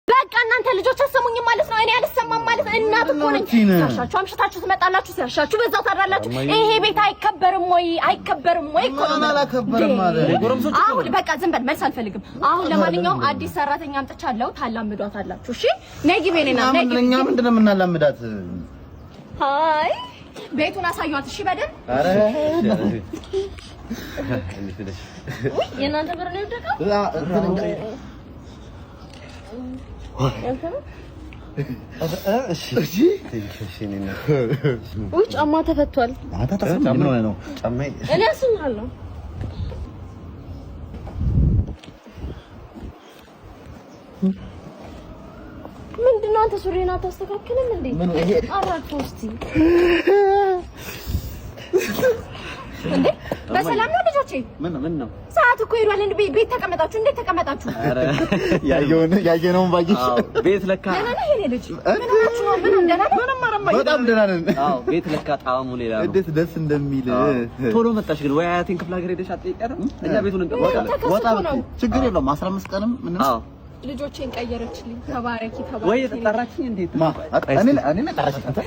በቃ እናንተ ልጆች አሰሙኝም ማለት ነው። እኔ አልሰማም ማለት ነው። እናት እኮ ነኝ። ሲያሻችሁ አምሽታችሁ ትመጣላችሁ፣ ሲያሻችሁ በዛው ታድራላችሁ። ይሄ ቤት አይከበርም ወይ? አይከበርም ወይ እኮ ነው። ማን አላከበርም አለ? አሁን በቃ ዝም በል፣ መልስ አልፈልግም። አሁን ለማንኛውም አዲስ ሰራተኛ አምጥቻለሁ፣ ታላምዷታላችሁ። እሺ ነይ ግቢ፣ እኔ ና ነይ ግቢ። እኛ ምንድን ነው የምናላምዳት? አይ ቤቱን አሳዩዋት። እሺ በደንብ። ኧረ ውይ የእናንተ ብር ነው የወደቀው። ውይ ጫማ ተፈቷል። ምን ሆነህ ነው? እኔ አስምራለሁ። ምንድን ነው አንተ ሱሪን አታስተካክልም እንዴ? አራግፈው እስኪ። እንዴ በሰላም ነው ልጆቼ? ምን ነው? ሰዓት እኮ ሄዷል። እንዴ ቤት ተቀመጣችሁ? እንዴት ተቀመጣችሁ? ያየነውን ባየሽ። ቤት ለካ ደህና ነህ የኔ ልጅ? ምን ሆናችሁ ነው? ምን ደህና ነህ? በጣም ደህና ነን። አዎ፣ ቤት ለካ ጣዕሙ ሌላ ነው። እንዴት ደስ እንደሚል። ቶሎ መጣሽ ግን ወይ አያቴን ክፍለ ሀገር ሄደሽ አትጠይቂያትም? እኛ ቤቱን እንጠብቃለን። ወጣ ብትይ ችግር የለውም። 15 ቀንም ምንም። አዎ ልጆቼን ቀየረችልኝ። ተባረኪ ተባረኪ። ወይ የጠራችኝ እንዴት? ማ እኔ እኔ ጠራሽ? አንተ